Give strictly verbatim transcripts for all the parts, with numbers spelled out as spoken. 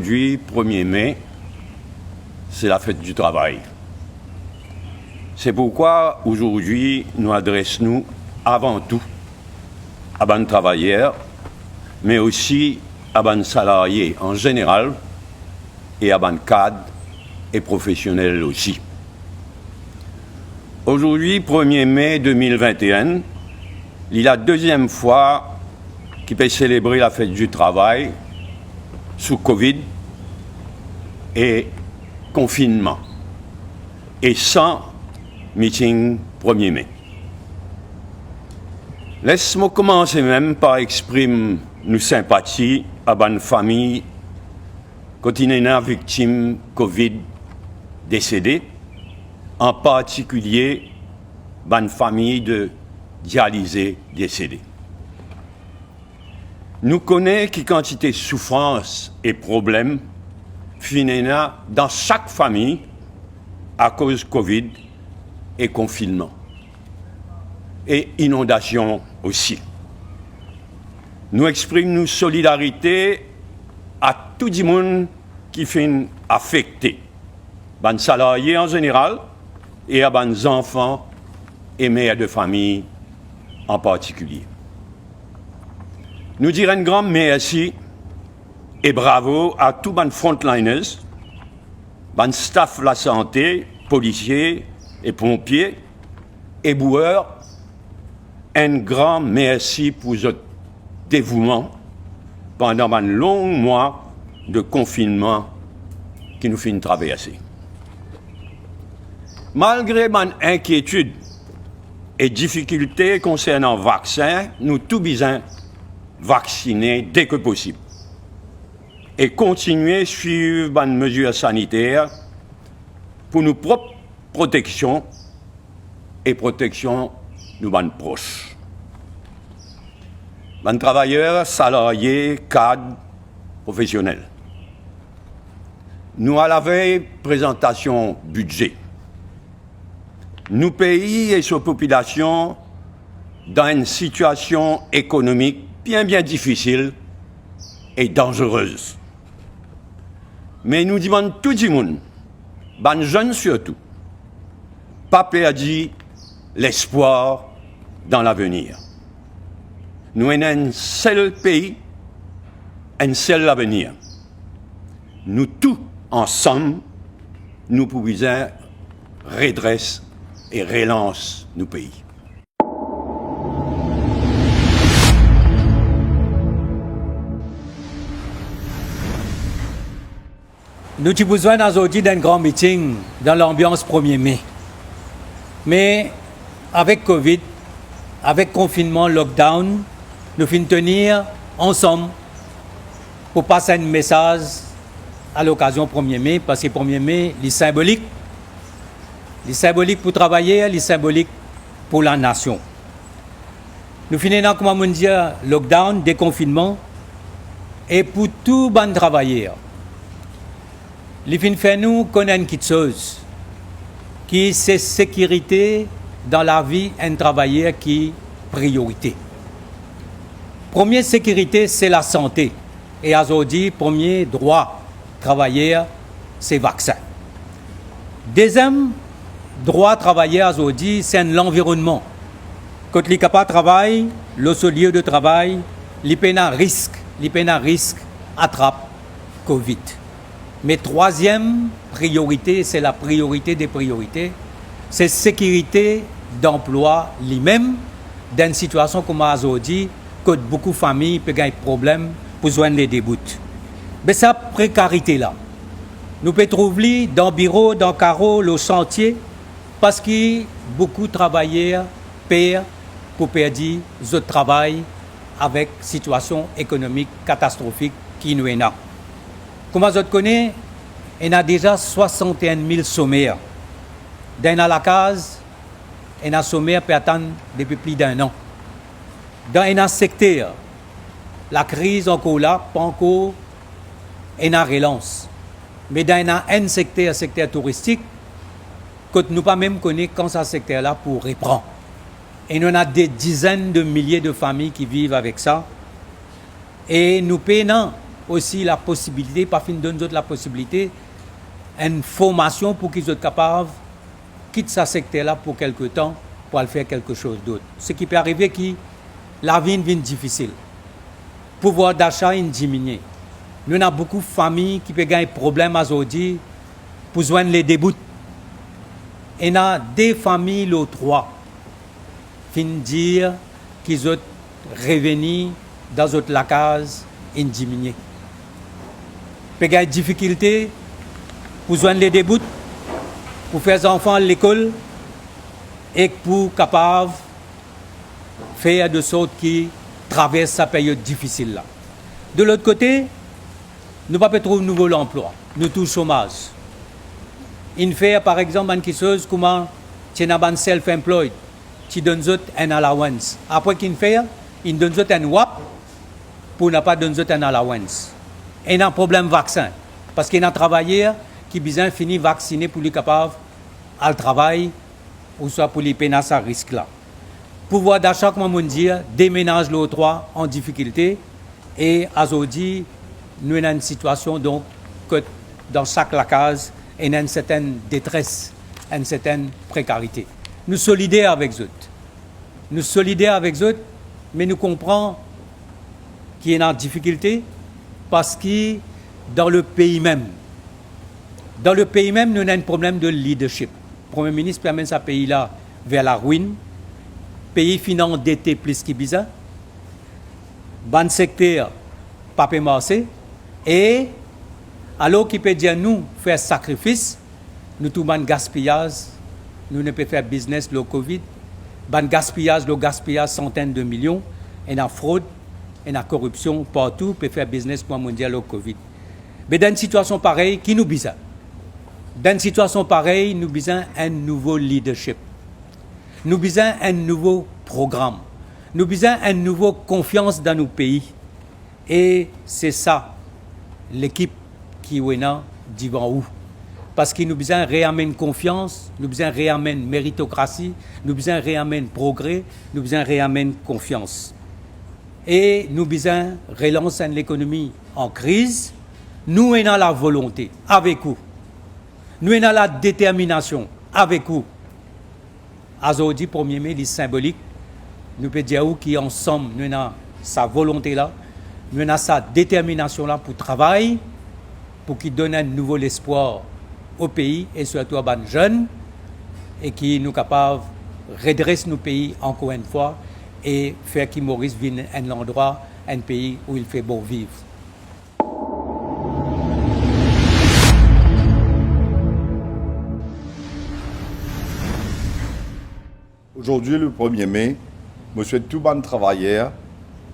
Ozordi, premie me, se lafet di travay. Se pourkwa ozordi nou adres nou avan tou a bann travayer, me osi a bann salarye an zeneral e a bann kad e profesionel osi. Ozordi, premie me de mil vinte-enn, li la deziem fwa ki pe selebre lafet di travay sou Covid e konfinnman, e san miting premie me. Les mo koumanse mem par exprim nou sinpati a bann fami kot inn ena viktim Covid desede, an partikilie bann fami de dialize desede. Nou kone ki kantite soufrans e problem finn ena dan sak fami akoz Covid e konfinnman e inondasion osi. Nou exprim nou solidarite a tou dimoun ki finn afekte, bann salarye an zeneral e a bann zanfan e mer de fami an partikilie. Nou dir enn gran mersi e bravo a tou bann frontliners, bann staf lasante, polisie e ponpie e bouer, enn gran mersi pou zot devouman pandan bann long mwa de konfinnman ki nou finn traverse. Malgre bann inkietid e difikilte konsernan vaksin, nou tou bizin vaksine deke posib e kontigne swiv bann mezir saniter pou nou prop proteksion e proteksion nou bann pros. Bann travayer, salarye, kad, profesionel, nou alavey prezantasion bidze. Nou pei e so popilasion dan enn sitiasion ekonomik bien, bien difisil e danzerez. Me nou dimann tou dimoun, bann zenn sirtou, pa perdi lespwar dan lavenir. Nou ena enn sel pei, enn sel lavenir. Nou tou ansam, nou pou bizin redres e relans nou pei. Nou ti pou zwenn azordi dan enn gran miting dan lanbians premie me. Me avek Covid, avek konfinnman, lockdown, nou finn tenir ansam pou pas enn mesaz a lokazion premie me, parski premie me, li sinbolik. Li sinbolik pou travayer, li sinbolik pou lanasion. Nou finn ena, kouma mo'nn dir, lockdown, dekonfinnman, e pou tou bann travayer, li finn fer nou konn enn kitsoz, ki se sekirite dan lavi enn travayer ki priorite. Premie sekirite, se lasante. E azordi, premie drwa travayer, se vaksin. Deziem drwa travayer azordi, se enn lanvironnman. Kot li kapav travay, lor so lie de travay, li pena risk, li pena risk atrap Covid. Me trwaziem priorite, se la priorite de priorite, se sekirite danplwa limem, dan enn sitiasion kouma azordi, kot boukou fami pe gagn problem pou zwenn ledebout. Be sa prekarite la, nou pe trouv li dan biro, dan karo, lor santie, parski boukou travayer per pou perdi zot travay avek sitiasion ekonomik katastrofik ki nou ena. Kouma zot kone, ena deza swasant-e-enn mil somer. Dan ena lakaz, ena somer pe atann depi pli d-enn an. Dan ena sekter, lakriz ankor la, pa ankor ena relans. Me dan ena enn sekter, sekter touristik, kot nou pa mem kone kan sa sekter la pou repran. E nou ena de dizenn de milie de fami ki viv avek sa. E nou pena osi laposibilite, pa finn donn zot laposibilite enn formasion pou ki zot kapav kit sa sekter la pou kelke tan, pou al fer kelke soz dot. Seki pe arive ki lavi inn vinn difisil. Pouvwar dasa inn diminie. Nou ena boukou fami ki pe gagn problem azordi pou zwenn ledebout. Ena de fami lor trwa finn dir ki zot reveni dan zot lakaz inn diminie. Pe gagn difikilte pou zwenn ledebout, pou fer zanfan al lekol ek pou kapav fer de sort ki travers sa peryod difisil la. De lot kote, nou pa pe trouv nouvo lanplwa, nou tou somaz. Inn fer, par exanp, bann kiksoz kouma ti ena bann self-employed, ti donn zot enn allowance. Apre ki inn fer, inn donn zot enn wap pou napa donn zot enn allowance. Ena problem vaksin, parski ena travayer ki bizin fini vaksine pou li kapav al travay, ouswa pou li pena sa risk la. Pouvwar dasa, kouma mo'nn dir, de menaz lor trwa an difikilte, e azordi, nou ena enn sitiasion, donk, kot dan sak lakaz, ena enn sertenn detres, enn sertenn prekarite. Nou solider avek zot. Nou solider avek zot, me nou konpran ki ena difikilte, parski dan le pei mem, dan le pei mem, nou ena enn problem de leadership. Premie Minis pe amenn sa pei la ver larwinn. Pei finn andete plis ki bizin. Bann sekter pa pe marse. E alor ki pe dir nou fer sakrifis, nou trouv bann gaspiyaz, nou ena pe fer biznes lor Covid, bann gaspiyaz lor gaspiyaz, santenn de milion, ena frod, ena koripsion partou, pe fer biznes, kouma mo'nn dir, lor Covid. Me dan enn sitiasion parey, ki nou bizin? Dan enn sitiasion parey, nou bizin enn nouvo leadership. Nou bizin enn nouvo program. Nou bizin enn nouvo konfians dan nou pei. E se sa lekip ki ou ena divan ou. Parski nou bizin reamenn konfians, nou bizin reamenn meritokrasi, nou bizin reamenn progre, nou bizin reamenn konfians. E nou bizin relans enn lekonomi an kriz. Nou ena lavolonte avek ou. Nou ena ladeterminasion avek ou. Azordi, premie me, li sinbolik. Nou pe dir ou ki ansam, nou ena sa volonte la, nou ena sa determinasion la pou travay, pou ki donn enn nouvo lespwar o pei e sirtou a bann zenn, e ki nou kapav redres nou pei ankor enn fwa e fer ki Moris vinn enn landrwa, enn pei ou il fe bon viv. Aujourd'hui, le premier mai, mo swet tou bann travayer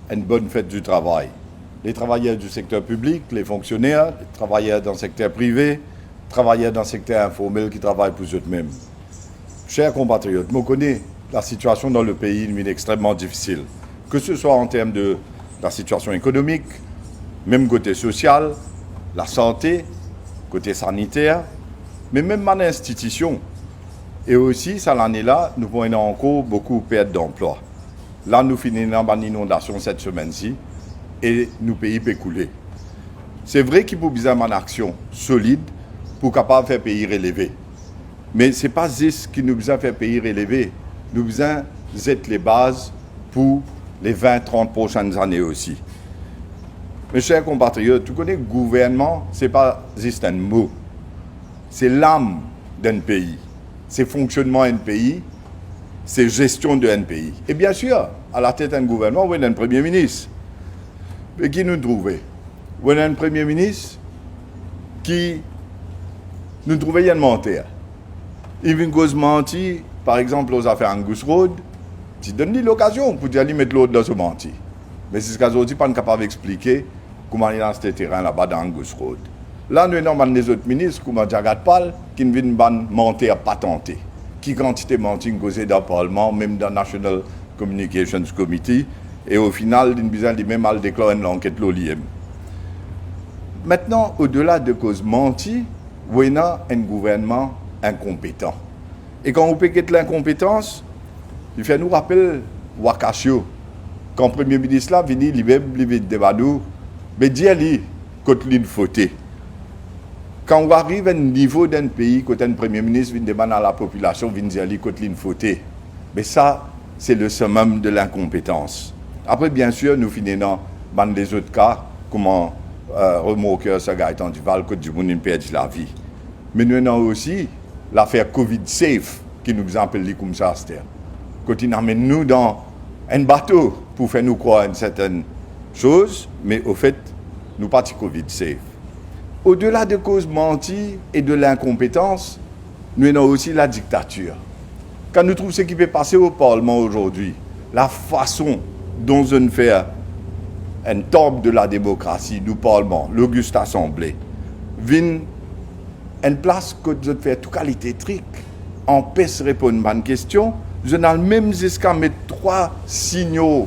enn bonn fet di travay. Les travailleurs du secteur public, les fonctionnaires, les travailleurs dans le secteur privé, travailleurs dans le secteur informel ki travay pou zot mem. Cher konpatriyot, mo kone lasitiasion dan lepei vinn extremman difisil, ke se swa an term de lasitiasion ekonomik, mem kote sosial, lasante, kote saniter, me mem bann institision. E osi, sa lane la, nou pou ena ankor boukou pert danplwa. La, nou finn ena bann inondasion set semenn si, e nou pei pe koule. Se vre ki pou bizin bann aksion solid pou kapav fer pei releve. Me se pa zis ki nou bizin fer pei releve, nou bizin zet lebaz pou le vin, trant prosenn zane osi. Me cher konpatriyot, ou kone, gouvernman, se pa zis enn mo. Se lam d'enn pei. Se fonksionnman enn pei, se zestion de enn pei. E biensir, alatet enn gouvernman, ou ena enn premie minis. Me ki nou trouve? Ou ena enn premie minis ki nou trouve li enn manter. Li vinn koz manti, par exanp, lor zafer Angus Road, ti donn li lokazion pou dir li met lord dan so manti. Me ziska zordi, pa'nn kapav explike kouma li aste terin laba dan Angus Road. La, nou ena bann lezot minis, kouma Jagat Pal, ki'nn vinn bann manter patante. Ki kantite manti inn koze dan parlman, mem dan National Communications Committee, e o final, li'nn bizin limem al deklar enn lanket lor limem. Aster, odela de koz manti, ou ena enn gouvernman inkonpetan. E kan ou pe get linkonpetans, li fer nou rapel Wakasio. Kan Premie Minis la vini, limem, li vinn demann ou, me dir li, kot li'nn fote. Kan ou ariv enn nivo dan enn pei kot enn premie minis vinn demann a lapopilasion, vinn dir li kot li'nn fote, be sa, se le summum de linkonpetans. Apre, biensir, nou finn ena bann lezot ka, kouma, eh, remorker Sir Gaëtan Duval, kot dimoun inn perdi lavi. Me nou ena osi lafer Covid Safe, ki nou bizin apel li koumsa aster. Kot inn amenn nou dan enn bato pou fer nou krwar enn sertenn soz, me ofet, nou pa ti Covid Safe. Odela de koz manti e de linkonpetans, nou ena osi ladiktatir. Kan nou trouv seki pe pase o Parlman azordi, lafason dont zot inn fer enn tanp de lademokrasi, nou Parlman, l'Auguste Assemblée, vinn enn plas kot zot fer tou kalite trik, anpes reponn bann kestion, zot inn al mem ziska met trwa senior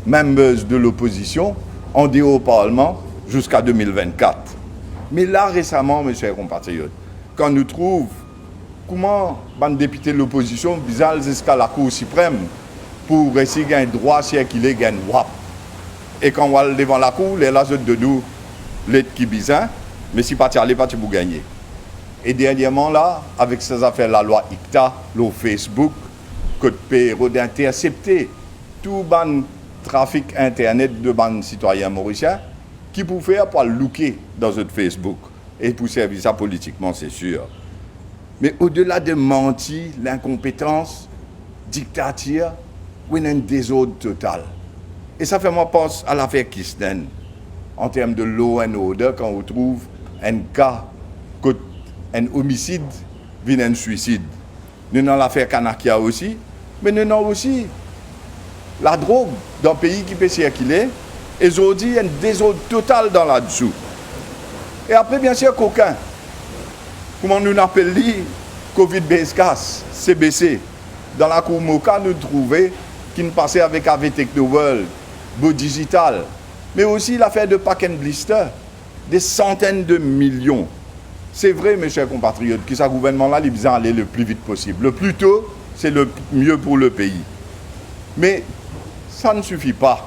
members de lopozision andeor Parlman ziska de mil vennkat. Me la, resaman, me ser konpatriot, kan nou trouv kouma bann depite lopozision bizin al ziska Lakour Siprem pou resi gagn drwa sirkile, gagn wap. E kan ou al devan lakour, lerla zot donn ou let ki bizin, me si pa ti ale, pa ti pou gagne. E dernierman la, avek sa zafer lalwa ICTA lor Facebook, kot pe rod intersepte tou bann trafik internet de bann sitwayin morisien, ki pou fer pou al louke dan zot Facebook e pou servi sa politikman, se sir. Me odela de manti, linkonpetans, diktatir, ou ena enn dezord total. E sa fer mwa pans a lafer Kisnen, an term de law and order, kan ou trouv enn ka kot enn omisid vinn enn swisid. Nou ena lafer Kanakia osi, me nou ena osi ladrog dan pei ki pe sirkile, e zordi enn dezord total dan ladisou. E apre, biensir, kokin, kouma nou apel li, Covid Base Cash, C B C, dan lakour Moka, nou trouve ki'nn pase avek Ave Technoworld, Beau Digital, me osi lafer de Pack and Blister, de santenn de milion. Se vre, me ser konpatriot, ki sa gouvernman la, li bizin ale le pli vit posib. Le pli to, se le mie pou le pei. Me sa ne sifi pa.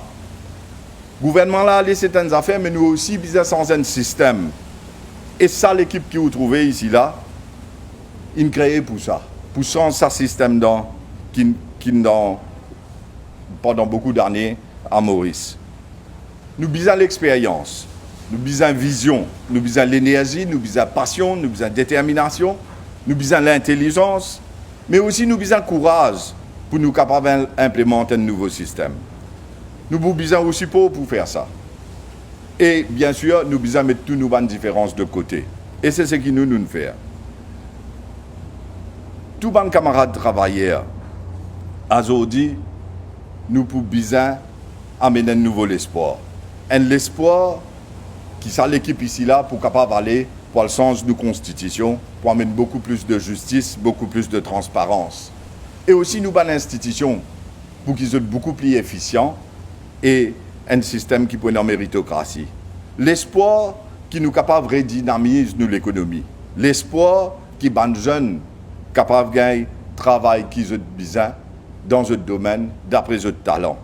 Gouvernman la ale sertenn zafer, me nou osi bizin sanz enn sistem. E sa lekip ki ou trouve isi la, inn kree pou sa, pou sanz sa sistem dan, ki, ki dan, pandan boukou dane a Moris. Nou bizin lexperyans, nou bizin vizion, nou bizin lenerzi, nou bizin pasion, nou bizin determinasion, nou bizin lintelizans, me osi nou bizin kouraz pou nou kapav in-, inplimant enn nouvo sistem. Nou pou bizin ou sipor pou fer sa. E, biensir, nou bizin met tou nou bann diferans de kote. E se seki nou, nou'nn fer. Tou bann kamarad travayer, azordi, nou pou bizin amenn enn nouvo lespwar. Enn lespwar ki sa lekip isi la pou kapav ale pou al sanz nou konstitision, pou amenn boukou plis de zistis, boukou plis de transparans. E osi nou bann institision, pou ki zot boukou pli efisian e enn sistem ki pou ena meritokrasi. Lespwar ki nou kapav redinamiz nou lekonomi. Lespwar ki bann zenn kapav gagn travay ki zot bizin dan zot domenn, dapre zot talan.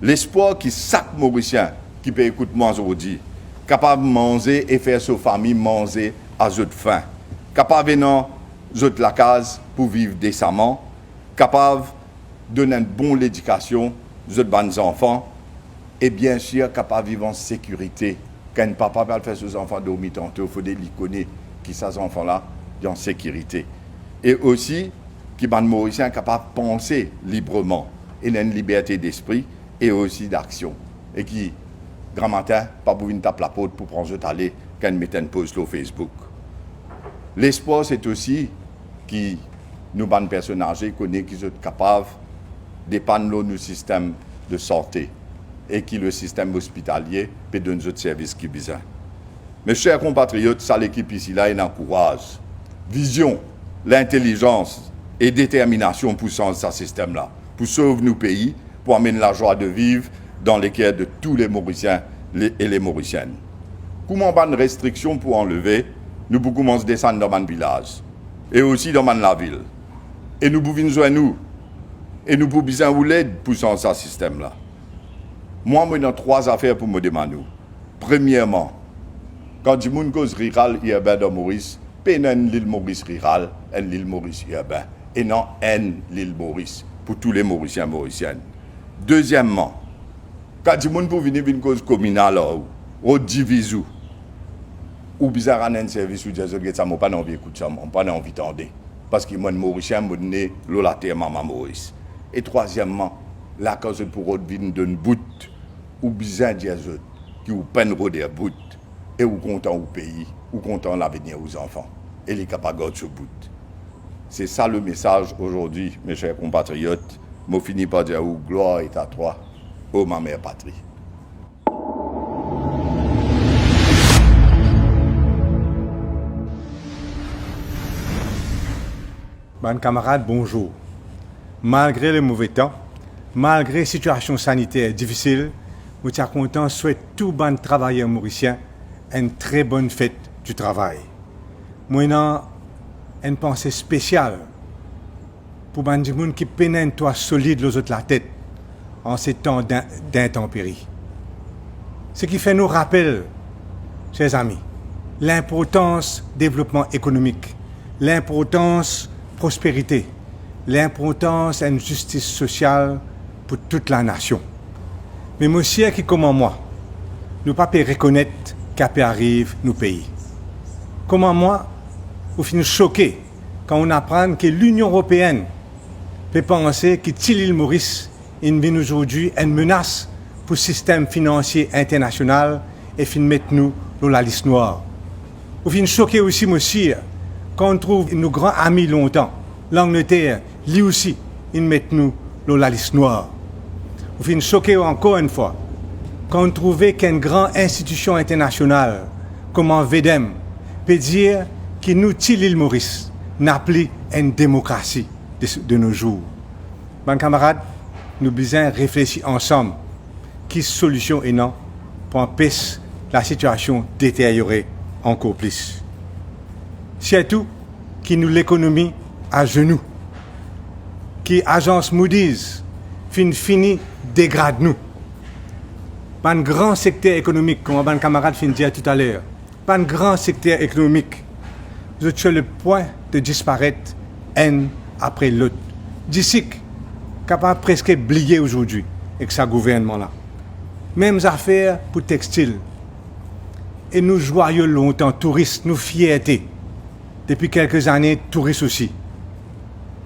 Lespwar ki sak Morisien ki pe ekout mwa zordi kapav manze e fer so fami manze a zot fin, kapav ena zot lakaz pou viv desaman, kapav donn enn bon ledikasion zot bann zanfan, e biensir kapav viv an sekirite. Kan enn papa pe al fer so zanfan dormi tanto, fode li kone ki sa zanfan la, li an sekirite. E osi ki bann Morisien kapav panse libreman, ena enn liberte despri e osi daksion. E ki gramatin pa pou vinn tap laport pou pran zot ale, kan enn met enn poz lor Facebook. Lespwar, se osi ki nou bann personn aze kone ki zot kapav depann lor nou sistem de sante e ki le sistem ospitalie pe donn zot servis ki bizin. Me ser konpatriot, sa lekip isi la ena kouraz, vizion, lintelizans e determinasion pou sanz sa sistem la, pou sov nou pei, pou amenn lazwa de viv dan leker de tou le Morisien, le, e le Morisienn. Kouma bann restriksion pou anleve, nou pou koumans desann dan bann vilaz e osi dan bann lavil. E nou pou vinn zwenn ou. E nou pou bizin ou led pou sanz sa sistem la. Mwa, mo ena trwa zafer pou mo demann ou. Premierman, Kan dimoun koz riral, irben dan Moris, pena enn Lil Moris riral, enn Lil Moris irben, ena enn Lil Moris pou tou le Morisien, Morisienn. Dezieman, kan dimoun pou vini vinn koz kominal ar ou, rod diviz ou, ou bizin rann enn servis, ou dir zot, "Get sa, mo pa'nn anvi ekout sa, mo pa'nn anvi tande, parski mo enn Morisien, mo ne lor later mama Moris." E trwazieman, la kan zot pou rod vinn donn bout, ou bizin dir zot ki ou pa'nn rod er bout, e ou kontan ou pei, ou kontan lavenir ou zanfan, e li kapav gard so bout. Se sa le mesaz azordi, mes chers compatriotes. Mo fini par dir ou, gloire est à toi, ô ma mère patrie. Bann kamarad, bonzour. Malgre lemove tan, malgre sitiasion saniter difisil, mo ti a kontan swet tou bann travayer morisien enn tre bonn fet di travay. Mo ena enn panse spesial pou bann dimoun ki pena enn twa solid lor zot latet an se tan d'in-, d'intanperi. Seki fer nou rapel, ser zami, linportans devlopman ekonomik, linportans prosperite, linportans enn zistis sosial pou tou lanasion. Me mo sir ki kouma mwa, nou pa pe rekonet ki sa pe ariv nou pei. Kouma mwa, ou finn soke kan ou'nn aprann ki Linion Eropeann pe panse ki ti Lil Moris inn vinn azordi enn menas pou sistem finansie internasional e finn met nou lor lalis nwar. Ou finn soke osi, mo sir, kan ou'nn trouv nou gran ami lontan, Langleter, li osi inn met nou lor lalis nwar. Ou finn soke ankor enn fwa kan ou'nn trouve ki enn gran institision internasional kouma VDM pe dir ki nou ti Lil Moris napli enn demokrasi de, de nos jours. Bann kamarad, nou bizin reflesi ansam ki solision ena pou anpes lasitiasion deteryore ankor plis. Sirtou ki nou lekonomi azenou, ki lazans Moody's finn fini degrad nou. Bann gran sekter ekonomik, kouma bann kamarad finn dir toutaler, bann gran sekter ekonomik, zot sur le point de disparet enn apre lot. Disik kapav preske bliye azordi ek sa gouvernman la. Mem zafer pou textil. E nou zwayo lontan, touris, nou fierte. Depi kelke zane, touris osi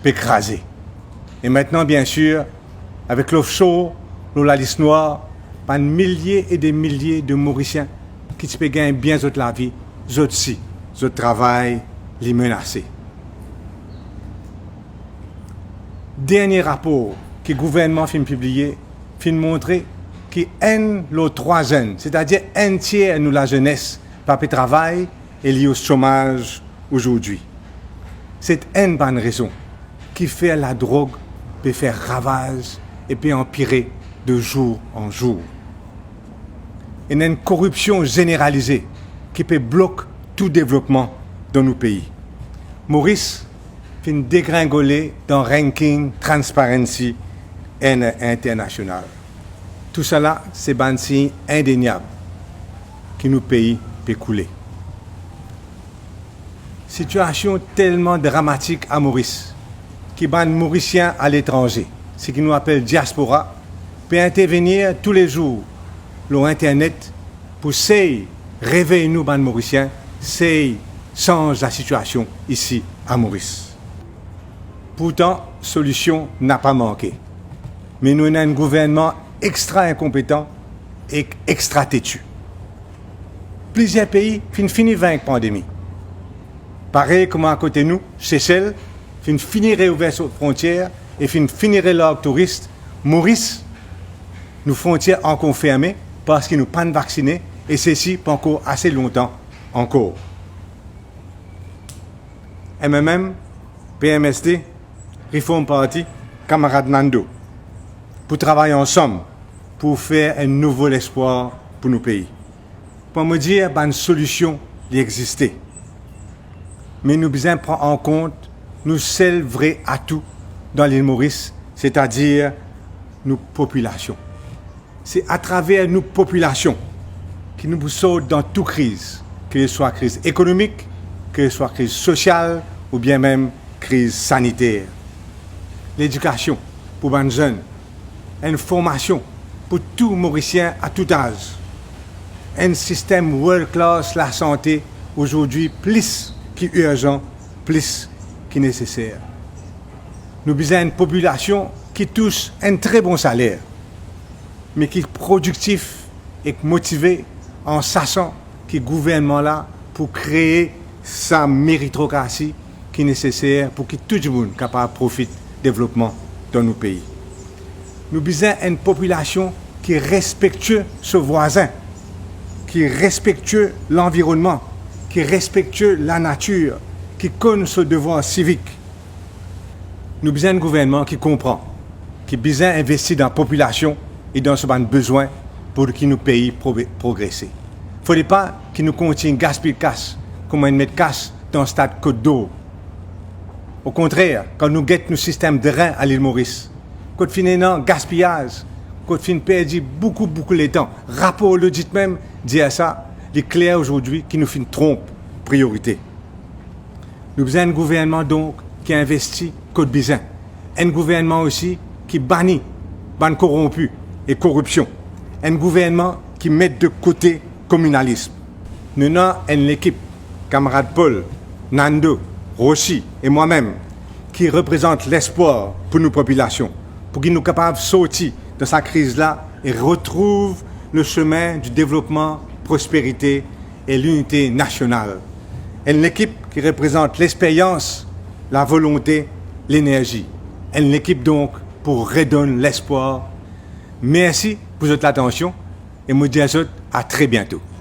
pe kraze. E aster, biensir, avek l'offshore lor lalis nwar, bann milie e de milie de Morisien ki ti pe gagn bien zot lavi, zot si, zot travay li menase. Dernie rapor ki gouvernman finn pibliye finn montre ki enn lor trwa zenn, setadir enn tier nou lazenes, pa pe travay e li o somaz azordi. Se enn bann rezon ki fer ladrog pe fer ravaz e pe anpire de zour an zour. Ena enn koripsion zeneralize ki pe blok tou devlopman dan nou pei. Moris finn degringole dan ranking Transparency Inter-, International. Tousala se bann sign indeniab ki nou pei pe koule. Sitiasion telman dramatik a Moris ki bann Morisien aletranze, seki nou apel diaspora, pe intervenir toulezour lor internet pou sey revey nou bann Morisien, sey sanz lasitiasion isi a Moris. Pourtan, solision napa manke. Me nou ena enn gouvernman extra inkonpetan ek extra teti. Plizier pei finn fini vink pandemi. Parey kouma akote nou, Sesel finn fini reouver so frontier e finn fini relarg touris, Moris, nou frontier ankor ferme parski nou pa'nn vaksine e sesi pou ankor ase lontan ankor. M M M, P M S D, Reform Party, kamarad Nando, pou travay ansam pou fer enn nouvo lespwar pou nou pei. Pou mo dir, bann solision li existe. Me nou bizin pran an kont nou sel vre atou dan Lil Moris, setadir nou popilasion. Se atraver nou popilasion ki nou pou sort dan tou kriz, ke li swa kriz ekonomik, ke li swa kriz sosial, oubien mem kriz saniter. Ledikasion pou bann zenn, enn formasion pou tou Morisien a tou az, enn sistem world class lasante, ozordi plis ki irzan, plis ki neseser. Nou bizin enn popilasion ki tous enn tre bon saler, me ki prodiktif ek motive, an sasan ki gouvernman la pou kree sa meritokrasi ki neseser pou ki tou dimoun kapav profit devlopman dan nou pei. Nou bizin enn popilasion ki respektie so vwazin, ki respektie lanvironnman, ki respektie lanatir, ki konn so devwar sivik. Nou bizin enn gouvernman ki konpran ki bizin investi dan popilasion e dan so bann bezwin pou ki nou pei pro-, progrese. Fode pa ki nou kontign gaspiy kas kouma enn met kas dan stad Kot Dor. Okontrer, kan nou get nou sistem dren a Lil Moris, kot finn ena gaspiyaz, kot finn perdi boukou, boukou letan, rapor lodit mem dir sa, li kler ozordi ki nou finn tronp priorite. Nou bizin enn gouvernman donk ki investi kot bizin. Enn gouvernman osi ki bani bann koronpi e koripsion. Enn gouvernman ki met de kote kominalism. Nou ena enn lekip, kamarad Paul, Nando, Rosi e mwa mem, ki reprezant lespwar pou nou popilasion, pou ki nou kapav sorti dan sa kriz la e retrouv le semin di devlopman, prosperite e linite nasional. Enn lekip ki reprezant lesperyans, lavolonte, lenerzi. Enn lekip donk pou redonn lespwar. Mersi pou zot latansion e mo dir zot a tre biento.